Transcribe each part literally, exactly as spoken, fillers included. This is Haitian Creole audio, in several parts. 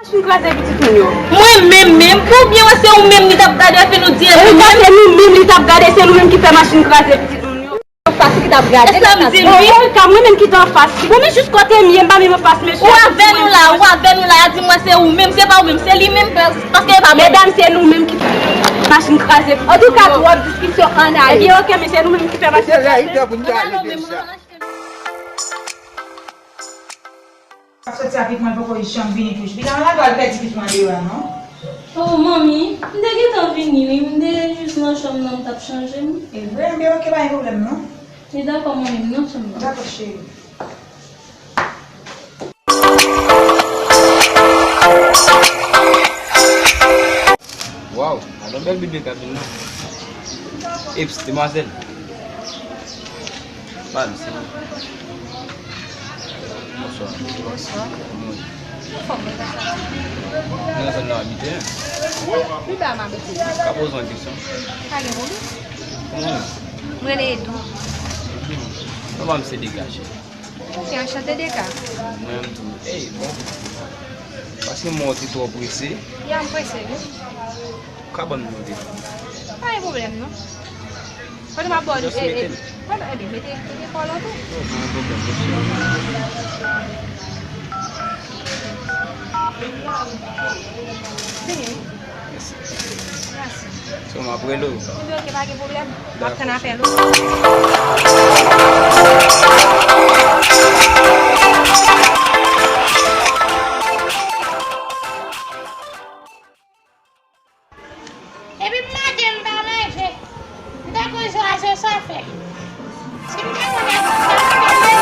Machin kraze pitit moun yo. Mwen menm menm, oubyen wè se ou menm li t ap gade epi nou di e nou menm. Se nou menm li t ap gade, se nou menm ki fè machin kraze pitit moun yo. Fas ki t ap gade. E sa m di l, wi. Bon, ka mwen menm ki t anfas li. Bon, men jis kote m ye, m pa menm anfas mesye. Ou avè nou la, ou avè nou la, y a di m wè se ou menm, se pa ou menm, se li menm, paske e pa mwen. Medam, se nou menm ki fè machin kraze. Antouka, twòp diskisyon, ann ale. Ebyen, oke, men se nou menm ki fè machin kraze. Ann ale, men mwen ann achte. Ap soti avèk mwen, poko janm vini touch. Piga malagwa al pèdi pitit mwen deyò a, non? Oh, manmi, m te gentan vini, wi. M te jis nan chanm nan, m t ap chanje m. E vre? Enben, oke, pa gen pwoblèm, non. E dakò, manmi, m nan chanm nan. Dakò, cheri. Waw, gad yon bèl bebe k ap vin nan. Eps, demwazèl. Ba m, se. Bonswa. Bonswa. Kòman w ye? Anfòm, mwen ka sa. Nan zòn nan w abite, en? Wi, pi ba m abite. Ka poze w yon kesyon? Pa gen pwoblèm. Kòman w ye? Mwen rele Edou. Edou. Kòman m se Dega, cheri? Ok, anchante Dega. Mwen menm tou. Ey, bon. Paske mwen w te twò prese. Ya, m prese, wi. Ou ka ban m nimewo telefòn? Pa gen pwoblèm, non. Kote m ap ba w li? Just e, mete e, l. Kote, ebyen, mete, mete kòl ou tou. Oh, pa gen pwoblèm, mèsi. Vini. Mèsi. Mèsi. So, m ap rele w. Ebyen, oke, pa gen pwoblèm. M ap tann apèl ou. Epi m mande m pa manje. M ta konn swazi sa fè. Si m te konnen sa fè.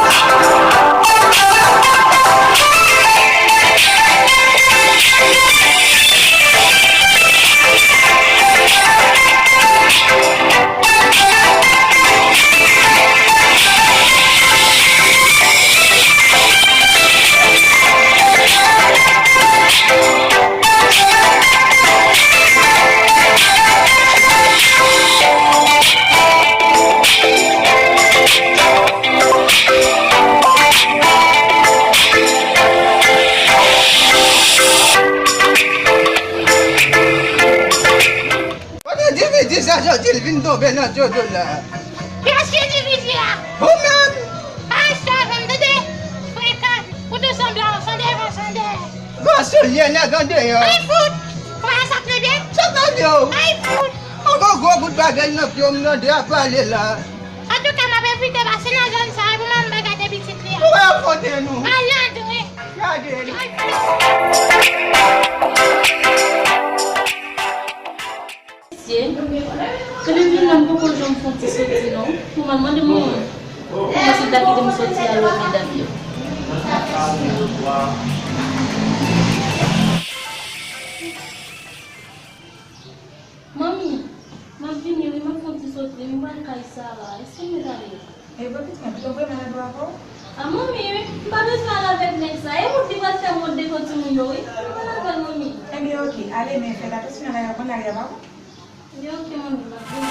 Kote dividi sa soti l vin tonbe nan tyoto la? Kiyès ki dividi a? Ou menm! Ay, sa, janm tande frekan, pou tou sanble yon san devan, san dèyè. Van soulye nèg andeyò. Ay, fout! Kòman sa t rebyen? Sa t rebyen, wi. Ay, fout! Yon gwo bout bagay nan pye w, m tande ap pale la. Antouka, m ap evite pase nan zòn sa a pou manman gade pitit li a. Ou wè yo fwote nou. Ale antre. Gade l. Ay, fout! Mesye, ke depi la m poko janm fè yon ti soti non. Pou mwen mande mwen kòman si l ta kite m soti al wè medam yo. Manmi, m ap vini wi, m ap fè yon ti soti, m pral kay Sara. Èske m mèt ale? E bon pitit mwen, pito vre malad ou avè w? A manmi, m pa bezwen al avèk nèg sa. E wont li pral fè m wont devan timoun yo wi. M pral avè l manmi. Enben oke, ale men fèt atansyon nan lari a, w konn lari a pa bon? Enben oke manmi, m ap vini.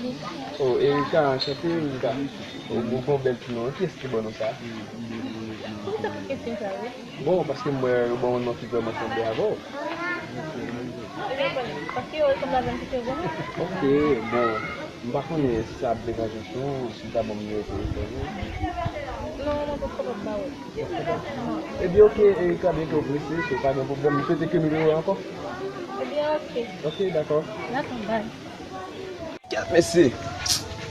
Erika. Oh, Erika, anchante, Erika. Ou, ou gon bèl ti non. Kiyès ki ban nou sa? Poukisa w poze kesyon sa yo? Bon, paske m wè ou ban yon non ki vrèman sanble avè w. Ebyen, bon, paske yo resanble avè m, se vrèman. Ok, bon, m pa konnen si sa ap deranje w, si w ta ban m nimewo telefòn ou. Non, mwen poko p ap ba ou l. Ebyen, ok, Erika, byen ke w prese, so pa gen pwoblèm. M swete ke nou rewè ankò. Ebyen, ok. Ok, dakò. Dakò, bye. Gad mesye.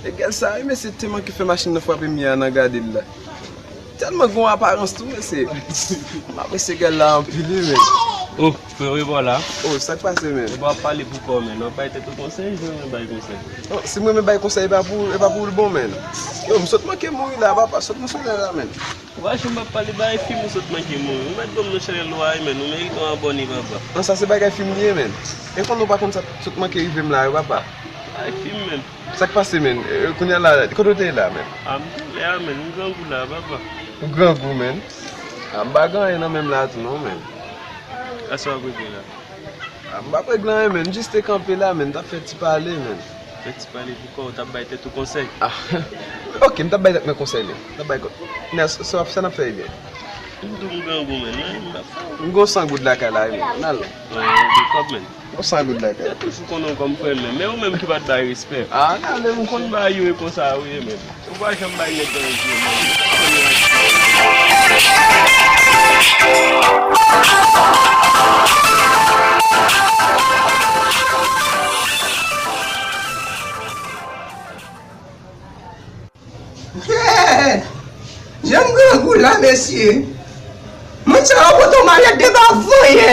E gèl sa wi mesye, te manke fè machin nan frape m yè a nan gade l la. Tèlman gen yon aparans tou mesye. M apresye gèl la anpil wi men. Oh, frè, wi bò la. Oh, sa k pase men? Ou pa pale pou kò men, w ap bay tèt ou konsèy, jan w bay konsèy. Non, si m renmen bay konsèy, e pa pou, e pa pou l bon men. Yo, m sot manke mouri la, papa, sot nan solèy la men. Ou pa janm ap pale bagay fim ou sot manke mouri. Ou mèt ban m non chalè lwa wi men, ou merite yon abòne papa. An sa se bagay fim li ye men. E konn ou pa konn sa sot manke rive m la wi papa. Bagay fim men. Sa k pase men? E, kounye a la, kote w te ye la men? A m te la men, m grangou la papa. Ou grangou men? A m pa gen anyen nan men m la tou non men. Kisa w ap regle la? A m p ap regle anyen men, m jis te kanpe la men, m t ap fè ti pale men. Fè ti pale pou kò w, t ap bay tèt ou konsèy. Ah, ok, m t ap bay tèt mwen konsèy men. M t ap bay kò. Nè, sa w ap, sa n ap fè ebyen? M di w m grangou men, men m p ap fè w. M gon san goud lakay la wi men, n al non. Bon, di kòb men. M gon san goud lakay. Yo toujou konnen w kòm frè m men, men ou menm ki pa t bay respè. Ah, n ale, m konn bagay yo e konsa wi men. Ou pa janm bay nèg nan je, man. Jan m grangou la, mesye. Moun sa yo pote yon malèt depi avan yè.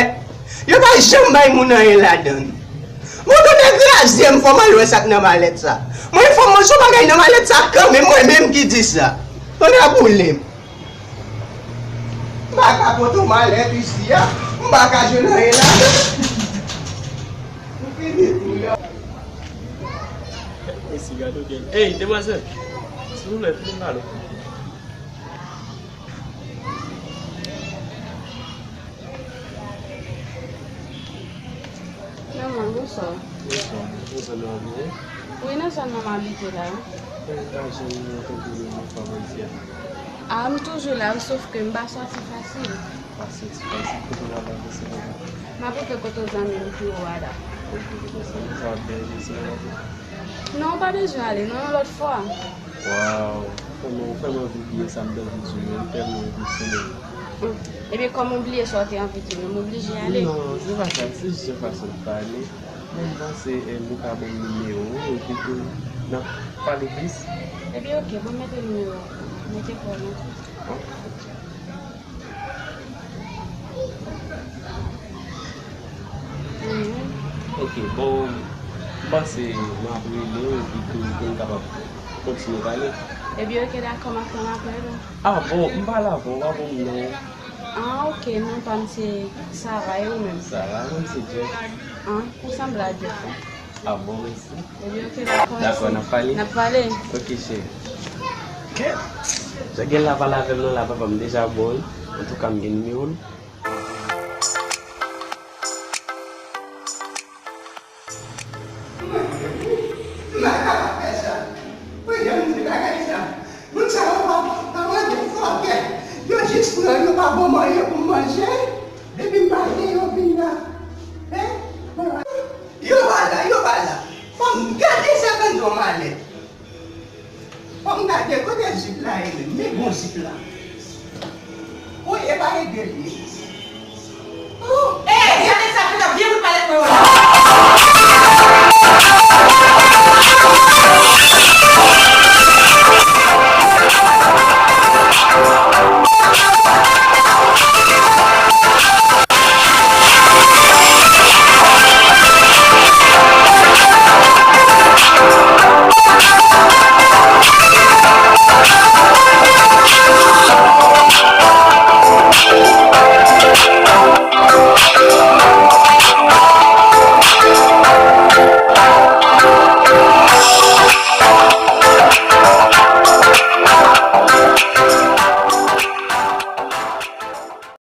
Yo pa janm bay moun anyen ladan l. Bon, tande kraze m, fò m al wè sa k nan malèt sa. Mwen, fò m wè si yon bagay nan malèt sa kanmenm, mwen menm ki di sa. Tande boule m. M pa ka pote yon malèt isi a, m pa ka jwenn anyen ladan. M fini tou la. Ey, demwazèl, silvouplè, vin pale. Manman, bonswa. Bonswa, bonswa, nan zòn nan ap byen? Wi, nan zòn nan m abite la. Mwen pa janm tande w yon fwa bò isi a. A, m toujou la, sof ke m pa sòti fasil. Pa sòti fasil, kote w al avanse konsa? M ap rive kote zanmi m pi wo a la. Ok, kote zanmi sa w ap byen isi a? Non, w pa bezwen ale, non, yon lòt fwa. Waw, ou fè m, ou fè m anvi bliye sa m t anvi di w yo, m tèlman anvi di w. Ebyen, kòm ou bliye sa w te anvi di m, m oblije ale. Non, se pa sa, se jis yon fason de pale. Men m panse, eh, ou ka ban m nimewo w, epi tou, n ap pale plis. Ebyen, ok, bon, mete nimewo w. Mete pou mwen. Ok. Ok, bon, m panse m ap rele w, epi tou, pou n kapab kontinye pale. Ebyen, ok, dakò, m ap tann apèl ou. Ah, bon, m pale avè w, w pa konn non. Ah, ok, non pa m se Sara, e ou menm? Sara, mwen se Jeff. Ah, ou sanble a Jeff, wi. Ah, bon, mèsi. Ebyen, ok, dakò. Dakò, n ap pale? N ap pale. Ok, cheri. Kèt! Jan gèl la pale avè m nan la, papa, m deja ba w li. Antouka, m gen nimewo l. M pa kapab fè sa. Mwen, jan m di bagay sa. Moun sa yo pa, pa mande fòkè. Yo jis pran, yo pa ban m anyen pou m manje. Epi m pa gen, yo vin la. Hein? Yo pa la, yo pa la. Fò m gade sa bann zo malèt. Fò m gade kote zip la ye menm, men bon zip la. Wi, e pa ede l ye. Oh! Ey, gade sa, puta, vye bout malèt mwen yo la.